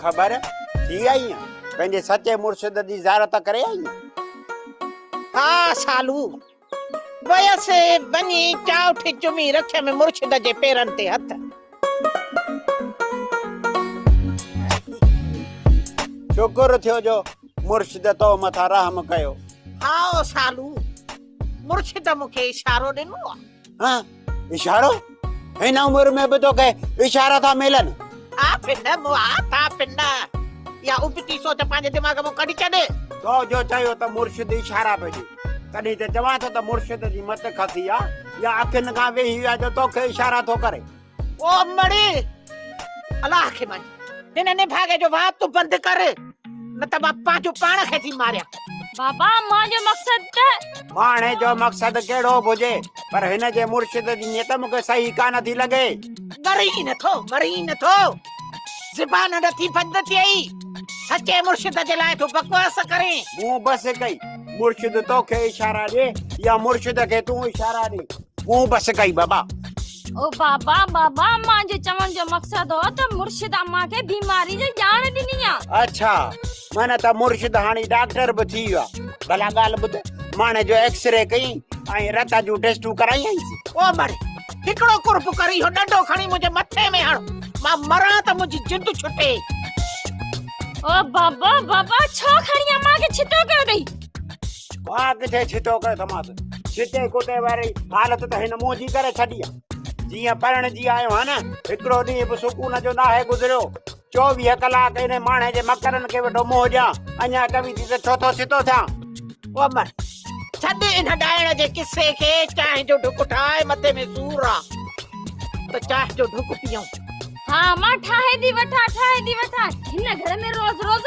خبر ٿي آئين آن؟ پنهنجي سچي مرشد جي زيارت ڪري آئين آن؟ ها سالو، ويس وڃي چائوٺ چمي رکيم مرشد جي پيرن تي هٿ. شڪر ٿيو جو مرشد تو مٿان رحم ڪيو. هائو سالو، مرشد مون کي اشارو ڏنو آ. ها اشارو؟ هن عمر ۾ به توکي اشارا ٿا ملن؟ ٿا پن مئا ٿا پن. اها ابتي سوچ پنهنجي دماغ مان ڪڍي ڇڏ. تو جو چيو ته مرشد اشارا پيو ڏي، تڏهن ته چوان ٿو ته مرشد جي مت کسي آ يا اکين کان ويهي ويو آ جو توکي اشارا ٿو ڪري. او مڙي! الله کي مڃ، هن نڀاڳي جو وات بند ڪر، نه ته مان پنهنجو پاڻ کي ٿي ماريان. بابا، منهنجو مقصد ته. ماڻهي جو مقصد ڪهڙو به هجي، پر هن جي مرشد جي نيت مون کي صحيح ڪانه ٿي لڳي. ڳرين نه ٿو، مرين نه ٿو، زبان نه ٿي بند ٿئي، سچي مرشد جي لاء ٿو بڪواس ڪرين. مون بس ڪئي، مرشد توکي اشارا ڏي يا مرشد کي تون اشارا ڏي. مون بس ڪئي بابا. او بابا بابا مان جي چوڻ جو مقصد هو ته مرشد امان کي بيماري جي ڄاڻ ڏني آ. اڇا معنيٰ ته مرشد هاڻي ڊاڪٽر به ٿي ويو آ. ڀلا ڳالهه ٻڌ ماڻهي جو ايڪسري ڪيئي ۽ رت جون ٽيسٽون ڪرايائينس؟ او مڙي هڪڙو قرب ڪر اهو ڏنڊو کڻي منهنجي مٿي ۾ هڻ مان مران ته منهنجي جند ڇٽي. او بابا بابا ڇو کڻي امان کي ڇتو ڪيو اٿئي؟ مان ڪٿي ڇتو ڪيو اٿمانس. ڇتي ڪتي واري حالت ته هن منهنجي ڪري ڇڏي آ. جيئن پرڻجي آيو آهيان نه، هڪڙو ڏينهن به سڪون جو ناهي گذريو. 24 ڪلاڪ انهي ماڻهي جي مڪرن کي ويٺو منهن ڏيان. اڃا چوين ٿي ته ڇو ٿو ڇتو ٿيان. او امڙ، ڇڏ ان ڏائڻ جي قصي کي، چانهه جو ڍڪ ٺاهه، مٿي ۾ سور آ ته چانهه جو ڍڪ پيئون. ها مان ٺاهي ٿي وٺان، ٺاهي ٿي وٺان. هن گهر ۾ روز روز